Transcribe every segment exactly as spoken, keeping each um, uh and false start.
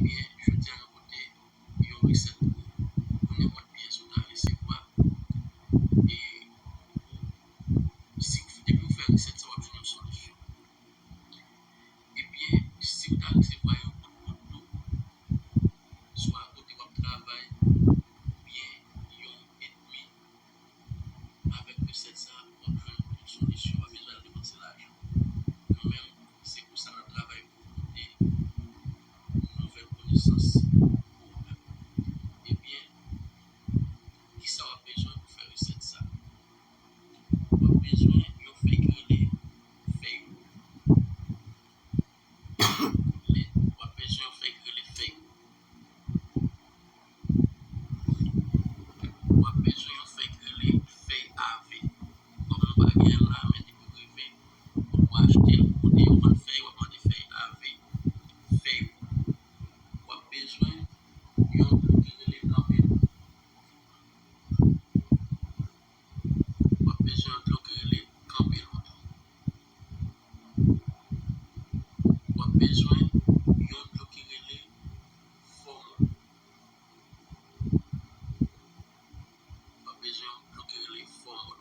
Ebyen, jodi a nou pote yon resèt pou, pou nenpòt pyès ou ta resevwa. E si w, depi w fè resèt sa, w ap jwenn yon solisyon. Ebyen, si w ta resevwa yon kout gout dlo, swa kote w ap travay, oubyen yon etmi, avèk resèt sa, w ap jwenn yon solisyon. W ap bezwen al depanse lajan. Nou menm, se pou sa n ap travay pou pote nouvèl konesans pou ou menm. Ebyen, kisa w ap bezwen pou fè resèt sa? W ap bezwen yon fèy ki rele fèy wou. Men, w ap bezwen yon fèy ki rele fèy wou. W ap bezwen yon fèy ki rele fèy ave. Kòm nou pa genyen l la, men depi w rive, ou achte l, kote yo vann fèy, w ap mande fèy ave, fèy wou. W ap bezwen yon dlo ki rele kanpe lou. W ap bezwen yon dlo ki rele kanpe lou tou. W ap bezwen yon dlo ki rele fòmòl. W ap bezwen yon dlo ki rele fòmòl.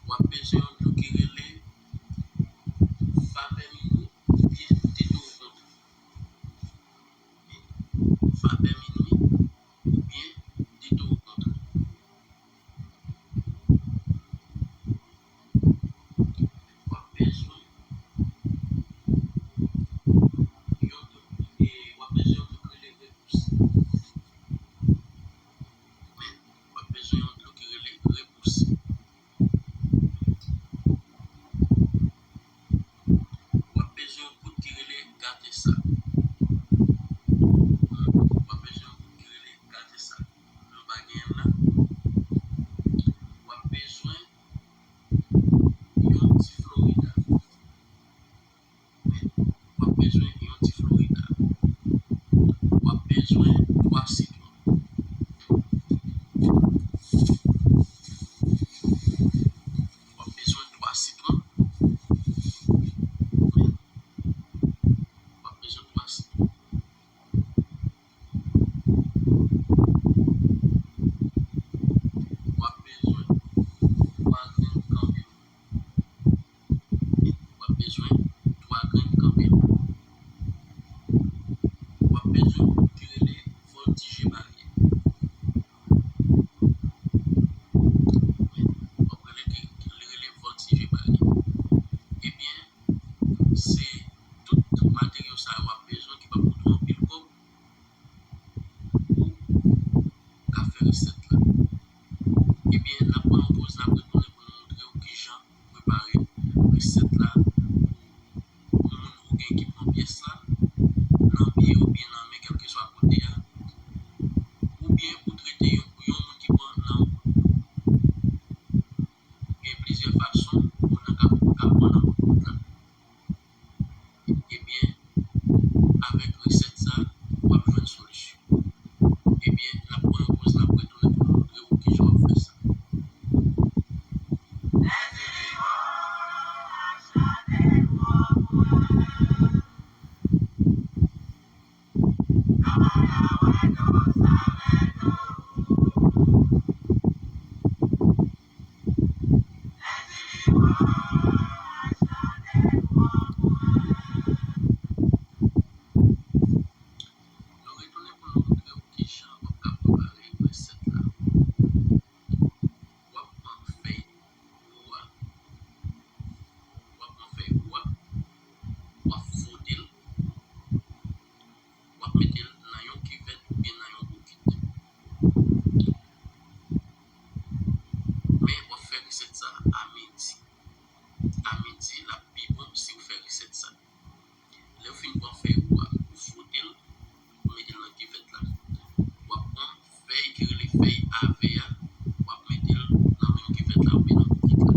W ap bezwen yon dlo ki rele vapè minwi oubyen detowontan. Vapè minwi oubyen detowontan. W ap bezwen yon dlo, e, w ap bezwen yon dlo ki rele repous. Men, w ap bezwen yon dlo ki rele repous. W ap bezwen yon poud ki rele gate sa. W ap bezwen yon poud ki rele gate sa. Nou pa genyen l la. W ap bezwen yon ti Florida. W ap bezwen yon ti Florida. W ap bezwen twa sitwon. W ap bezwen twa sitwon. W ap bezwen twa sitwon. W ap bezwen twa grenn kanpe lou. W ap bezwen twa grenn kanpe lou. W ap bezwen yon poud ki rele vòltije baryè. W ap rele ki, ki rele vòltije baryè. Ebyen, se tout materyo sa yo w ap bezwen ki p ap koute w anpil kòb pou ka fè resèt la. Ebyen, n ap pran yon poz, n ap retounen pou nou montre w kijan prepare resèt la pou moun ou gen ki pran pyès la nan pye oubyen nan men, kèlkeswa kote a, oubyen pou trete yon, yon moun ki pran nan wout. Gen plizyè fason pou nan ka, ka pran nan wout la. Ebyen, avèk resèt sa, w ap jwenn solisyon. Ebyen, n ap pran yon poz, n ap retounen pou nou montre w kijan w ap fè sa. Nou retounen pou nou montre w kijan w ap ka prepare resèt la. W ap pran fèy wou a, w ap pran fèy wou a, w ap fwote l, w ap mete l nan yon kivèt oubyen nan yon bokit. Men w ap fè resèt sa a midi. A midi, l ap pi bon si w fè resèt sa. Lè w fin pran fèy wou a, ou fwote l, ou mete l nan kivèt la. W ap pran fèy ki rele fèy ave a, w ap mete l nan menm kivèt la oubyen nan bokit la.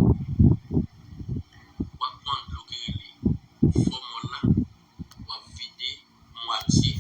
W ap pran dlo ki rele fòmòl la, w ap vide mwatye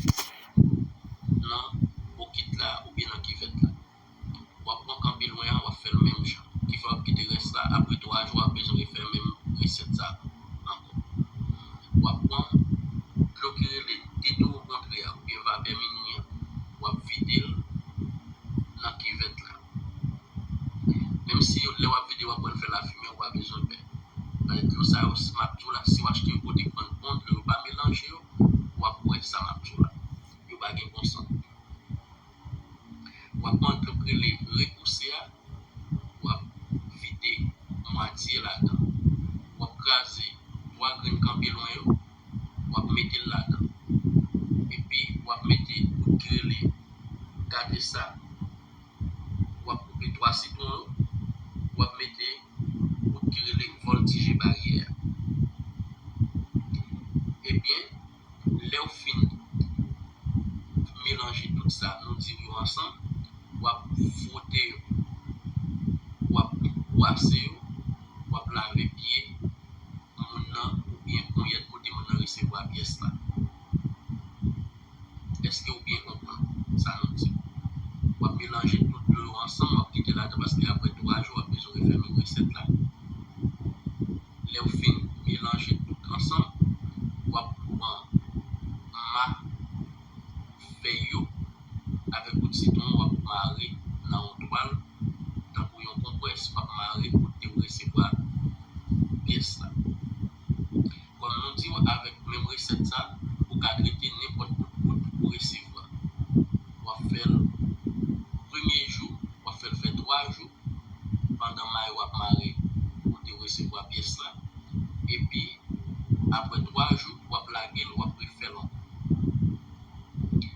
konprann sa m ap di w la. Yo pa gen bon sans. W ap mande, w ap rele rebouse a, w ap vide mwatye ladan. W ap kraze twa grenn kanpe lwen yo, w ap mete l ladan. Epi w ap mete bout ki rele gade sa, w ap koupe twa sitwon yo, w ap mete bout ki rele vòltije baryè a. Ebyen, lè w fin melanje tout sa, nou di yo ansanm, w ap fwote yo, w ap bwase yo, w ap lave pye moun nan oubyen ponyèt kote moun nan resevwa pyès la. Èske w byen konprann sa nou di? W ap melanje tout dlo yo ansanm, w ap kite ladan paske apre twa jou, w ap bezwen refè menm resèt la. Lè w fin melanje tout ansanm, w ap pran ma fèy yo avèk bout sitwon, w ap mare nan yon twal, tankou yon konprès, w ap mare kote w resevwa pyès la. Kòm nou di w, avèk menm resèt sa, ou ka trete nenpòt bout bout ou resevwa. W ap fè l premye jou, w ap fè l fè twa jou, pandan may w ap mare kote w resevwa pyès la. Epi, apre twa jou, w ap lage l, w ap refè l ankò.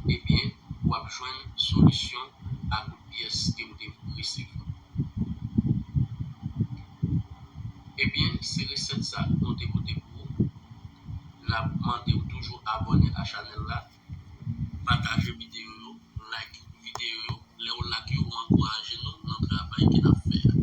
Ebyen, w ap jwenn solisyon a tout pyès ke w te resevwa. Ebyen, se resèt sa nou te pote pou ou. N ap mande w toujou abòne a chanèl la, pataje videyo yo, like videyo yo. Lè w like yo, ou ankouraje nou nan travay ke n ap fè a.